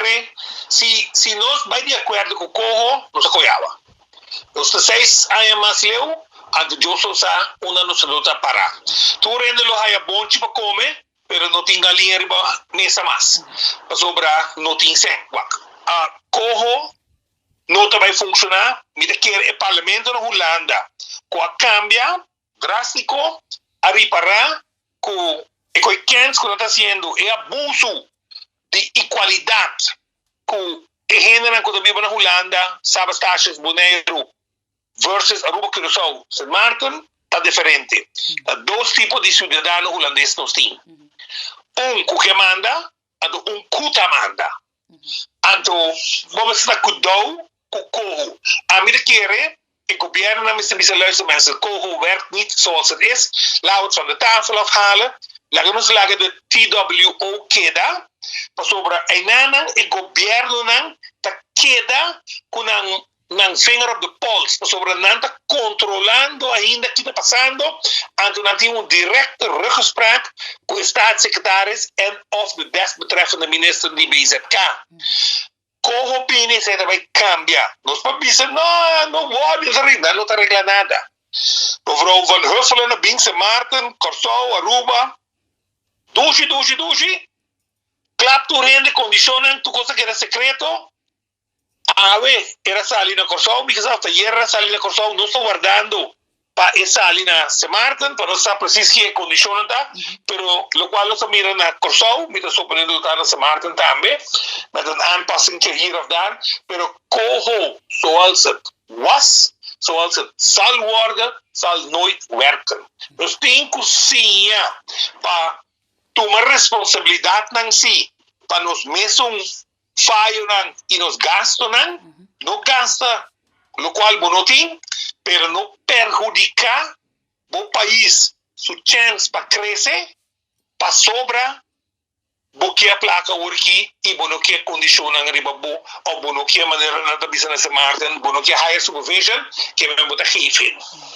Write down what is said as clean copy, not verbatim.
kere, si nos bai di akuerdo ku Coho, nos a kohe awa. Nos ta 6 aña mas leu, anto Dios sa unda nos lo ta pará. Tur hende lo haya bonchi pa kome, pero no tin galiña riba mesa mas. Pasobra no tin sèn. Coho no ta bai funshoná, mi ta kere e parlamento na Hulanda, ku a kambia drástiko, a ripará ku e kos ku nan ta hasiendo e abuso di igualidat ku e hendenan ku ta biba na Hulanda, Saba, Statius, Boneiru versus Aruba, Curaçao, Sint Maarten, ta diferente. Ta dos tipo di siudadano hulandes nos tin. Un ku ke manda, anto un ku ta manda. Anto, bo ta kuidou ku Coho. Ami ta kere, e gobièrnu mester bisa: "Luister mensen, Coho werkt niet zoals het is. Laten we het van de tafel afhalen. Laten we laga de TWO keda." Pasobra einan e gobièrnunan ta keda ku nan vinger op de pols. Pasobra nan ta kontrolando ainda kiko ta pasando. Anto nan tin un directe ruggespraak ku e staatssecretaris en of de desbetreffende minister di BZK. Coho bini, esei bai kambia. Nos por bisa: "No, no worry, no ta regla nada." Mevrouw Van Huffelen, bin Sint Maarten, Kòrsou, Aruba, dushi, dushi, dushi, klap tur hende kondishonnan, tur kos ku era sekreto. Awe, el a sali na Kòrsou, because hasta ayera el a sali na Kòrsou, nos ta wardando pa e sali na Sint Maarten, pa nos sa presis ki kondishon ta, pero lokual nos mira na Kòrsou, mi ta suponiendo ta na Sint Maarten tambe, met een aanpassing hier of daar, pero Coho, zoals het was, zoals het zal worden, zal nooit werken. Nos tin ku siña pa tuma responsabilidatnan si, pa nos mes fayonan i nos gastonan, no gasta lokual bo no tin, pero no perhudiká e pais su chèns pa krese, pasobra bo ke plaka aki i bo no ke kondishonnan riba bo, òf bo no ke manera nan ta bisa na Sint Maarten, bo no ke higher supervision, ke men bo ta geven.